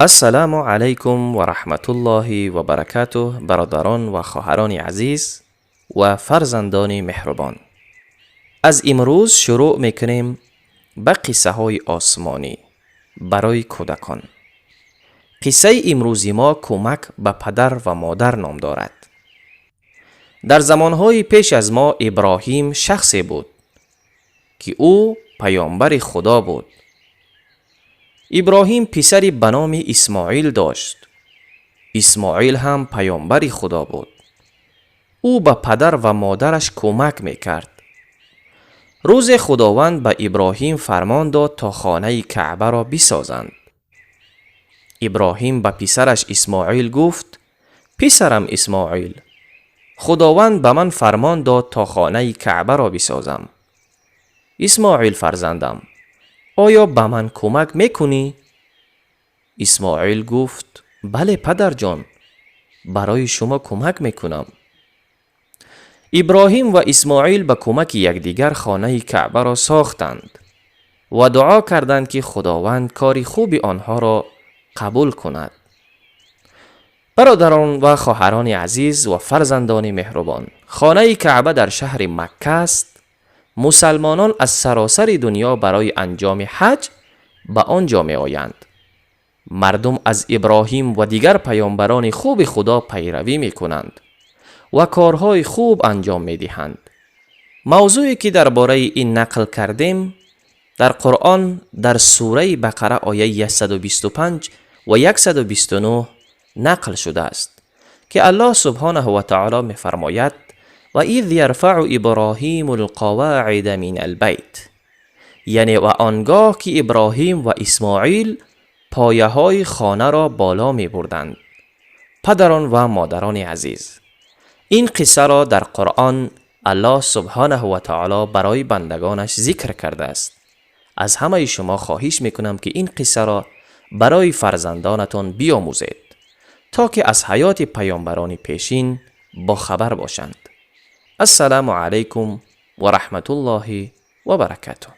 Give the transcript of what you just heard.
Ассалому алайкум ва раҳматуллоҳи ва баракатуҳ, бародарон ва хоҳарони азиз ва фарзандони меҳрубон. Аз имрӯз шурӯъ мекунем ба қиссаҳои осмонӣ барои кӯдакон. Қиссаи имрӯзи мо кӯмак ба падар ва модар ном дорад. Дар замонҳои пеш аз мо Иброҳим шахсе буд, ки ӯ паёмбари Худо буд. Иброҳим писаре ба номи Исмоил дошт. Исмоил ҳам паёмбари Худо буд. Ӯ ба падар ва модараш кӯмак мекард. Рӯзе Худованд ба Иброҳим фармон дод, то хонаи Каъбаро бисозанд. Иброҳим ба писараш Исмоил гуфт: писарам Исмоил, Худованд ба ман фармон дод, то хонаи Каъбаро бисозам. Исмоил фарзандам, оё ба ман кӯмак мекунӣ? Исмоил гуфт: бале, падарҷон, барои шумо кӯмак мекунам. Иброҳим ва Исмоил ба кӯмаки якдигар хонаи Каъбаро сохтанд ва дуо карданд, ки Худованд кори хуби онҳоро қабул кунад. Бародарон ва хоҳарони азиз ва фарзандони меҳрубон, хонаи Каъба дар шаҳри Макка аст. Мусалмонон аз саросари дунё барои анҷоми ҳаҷ ба он ҷо меоянд. Мардум аз Иброҳим ва дигар паёмбарони хуби Худо пайравӣ мекунанд ва корҳои хуб анҷом медиҳанд. Мавзӯе ки дар бораи ин нақл кардем, дар Қуръон дар сураи Бақара ояи 125 ва 129 нақл шудааст, ки Аллоҳ субҳонаҳу ва таоло мефармояд: ва из ярфау Иброҳиму лқавоида мин албайт, яъне ва он гоҳ ки Иброҳим ва Исмоил пояҳои хонаро боло мебурданд. Падарон ва модарони азиз, ин қиссаро дар Қуръон Аллоҳ субҳонаҳу ва таоло барои бандагонаш зикр кардааст. Аз ҳамаи шумо хоҳиш мекунам, ки ин қиссаро барои фарзандонатон биомӯзед, то ки аз ҳаёти паёмбарони пешин бохабар бошанд. Ассалому алайкум ва раҳматуллоҳи ва баракатуҳ.